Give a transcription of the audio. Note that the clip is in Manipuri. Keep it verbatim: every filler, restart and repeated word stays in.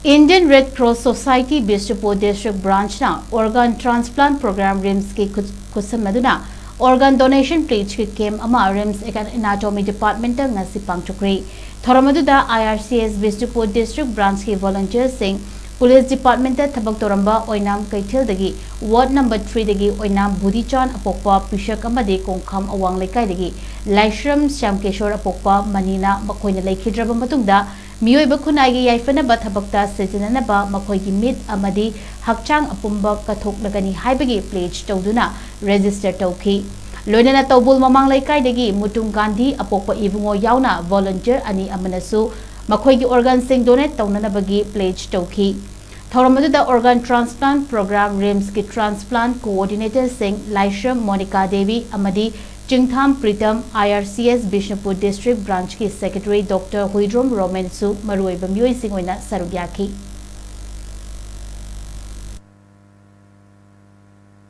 Indian Red Cross Society Bishnupur District Branch ꯅ Organ Transplant Program RIMS ꯀꯤ ꯈꯨꯠ-, ꯈꯨꯠꯁꯝꯅꯗꯨꯅ Organ Donation Pledge ꯀꯤ camp ꯑꯃ RIMS Anatomy Department ꯇ ꯉꯁꯤ ꯄꯥꯡꯊꯣꯛꯈ꯭ꯔꯦ꯫ ꯊꯧꯔꯝ ꯑꯗꯨꯗ I R C S Bishnupur District Branch ꯀꯤ volunteer ꯁꯤꯡ, Police Department ꯇ ꯊꯕꯛ ꯇꯧꯔꯝꯕ ꯑꯣꯏꯅꯥꯝ ꯀꯩꯊꯦꯜꯗꯒꯤ Ward number three ꯗꯒꯤ ꯑꯣꯏꯅꯥꯝ ꯕꯨꯙꯤꯆꯥꯟ ꯑꯄꯣꯛꯄ ꯄꯤꯁꯛ ꯑꯃꯗꯤ ꯀꯣꯡꯈꯥꯝ ꯑꯋꯥꯡ ꯂꯩꯀꯥꯏꯗꯒꯤ ꯂꯥꯏꯁ꯭ꯔꯝ ꯁ꯭ꯌꯥꯝꯀꯦꯁꯣꯔ ꯑꯄꯣꯛꯄ ꯃꯅꯤꯅ ꯃꯈꯣꯏꯅ ꯂꯩꯈꯤꯗ꯭ꯔꯕ ꯃꯇꯨꯡꯗ ꯃꯤꯑꯣꯏꯕ ꯈꯨꯟꯅꯥꯏꯒꯤ ꯌꯥꯏꯐꯅꯕ ꯊꯕꯛꯇ ꯁꯤꯖꯤꯟꯅꯅꯕ ꯃꯈꯣꯏꯒꯤ ꯃꯤꯠ ꯑꯃꯗꯤ ꯍꯛꯆꯥꯡ ꯑꯄꯨꯝꯕ ꯀꯠꯊꯣꯛꯂꯒꯅꯤ ꯍꯥꯏꯕꯒꯤ pledge ꯇꯧꯗꯨꯅ register ꯇꯧꯈꯤ꯫ ꯂꯣꯏꯅꯅ ꯇꯧꯕꯨꯜ ꯃꯃꯥꯡ ꯂꯩꯀꯥꯏꯗꯒꯤ ꯃꯨꯇꯨꯝ ꯒꯥꯟꯙꯤ ꯑꯄꯣꯛꯄ ꯏꯕꯨꯡꯉꯣ ꯌꯥꯎꯅ volunteer ꯑꯅꯤ ꯑꯃꯅꯁꯨ ꯃꯈꯣꯏꯒꯤ organ ꯁꯤꯡ donate ꯇꯧꯅꯅꯕꯒꯤ pledge ꯇꯧꯈꯤ꯫ ꯊꯧꯔꯝ ꯑꯗꯨꯗ Organ Transplant Program RIMS ꯀꯤ Transplant Coordinator ꯁꯤꯡ ꯂꯥꯏꯁ꯭ꯔꯝ ꯃꯣꯅꯤꯀꯥ ꯗꯦꯕꯤ ꯑꯃꯗꯤ ꯆꯤꯡꯊꯥꯝ Pritam, I R C S Bishnupur District Branch ꯀꯤ Secretary Doctor ꯍꯨꯏꯗ꯭ꯔꯣꯝ ꯔꯣꯃꯦꯟꯁꯨ ꯃꯔꯨꯑꯣꯏꯕ ꯃꯤꯑꯣꯏꯁꯤꯡ ꯑꯣꯏꯅ ꯁꯔꯨꯛ ꯌꯥꯈꯤ꯫